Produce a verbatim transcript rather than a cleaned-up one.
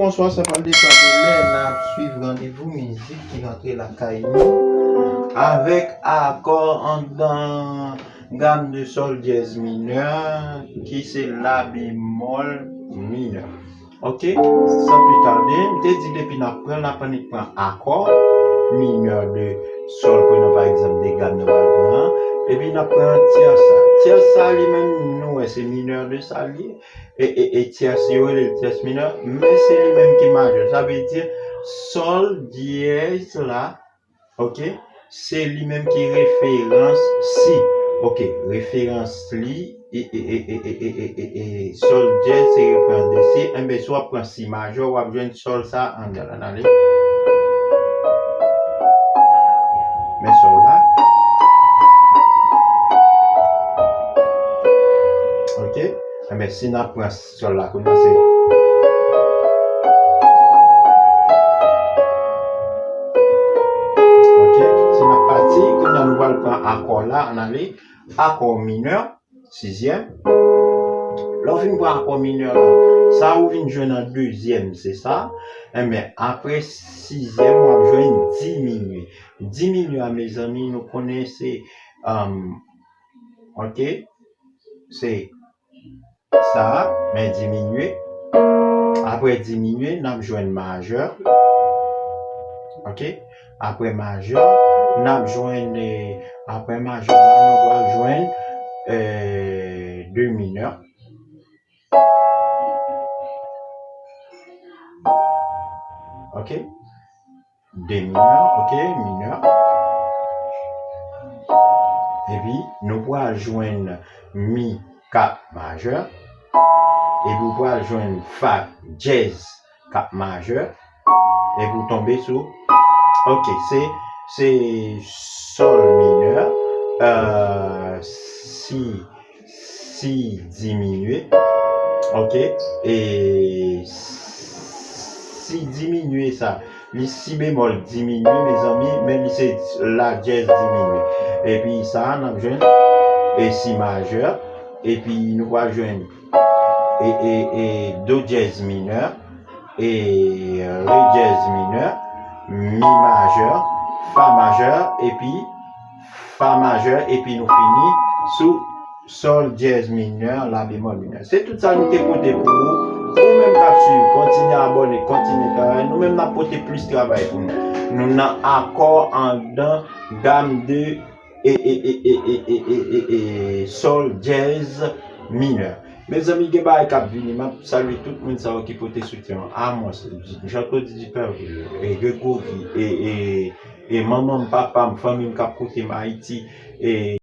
Bonswa, sa pral depann de lè n ap swiv randevou mizik ki rantre lakay nou avèk akò anndan gam de sòl dyèz minè, ki se la bemòl minè. Ok, san pli tade, m te di depi n ap pran, n ap annik pran akò minè de sòl, pran pa egzanp de gam nou pral pran an, epi n ap pran tyès sa. Tyès sa li menm, nou wè se minè de sa li ye. E, e, e tyès, yo rele l tyès minè, men se li menm ki majè. Sa vle di, sòl dyèz la, ok, se li menm ki referans si. Ok, referans li, e, e, sòl dyèz se referans de si. Enben, si w ap pran si majè, w ap jwenn sòl sa anndan l. Ann ale. Men sòl la. Ok, enben, si n ap pran sòl la kounye a se. Ok, si n ap pati, kounye a nou pral pran akò la, ann ale, akò minè, sizyèm. Lè w fin pran akò minè la, sa ou vin jwenn an dezyèm, se sa. Enben, apre sizyèm, w ap jwenn diminye. Diminye a, mezanmi, nou konnen se, um, ok, se sa a, men diminye. Apre diminye, n ap jwenn majè. Ok? Apre majè, n ap jwenn, eh, apre majè la, nou pral jwenn, eh, de minè. Ok? De minè, ok, minè. Epi, nou pral jwenn mi kat majè. Epi, ou pral jwenn fa dyèz kat majè. Epi, ou tonbe sou, ok, se, se sòl minè, euh, si si diminye, ok, e si diminye sa, li si bemòl diminye, mezanmi, men li se la dyèz diminye. Epi sa a, n ap jwenn e si majè, epi nou pral jwenn e, e, e do dyèz minè, e re dyèz minè, mi majè, fa majè, epi fa majè, epi nou fini sou sòl dyèz minè, la bemòl minè. Se tout sa nou te pote pou ou. Ou menm k ap swiv, kontinye abòne, kontinye travay. Nou menm n ap pote plis travay pou nou. Nou nan akò anndan gam de e, e, e, sòl dyèz minè. Mezanmi, gen bagay k ap vini. M ap salye tout moun sa yo ki pote soutyen yo. Amos, Jean Claude Dupin, e Gregory, e, e, e manman m, papa m, fanmi m k ap koute m Ayiti, e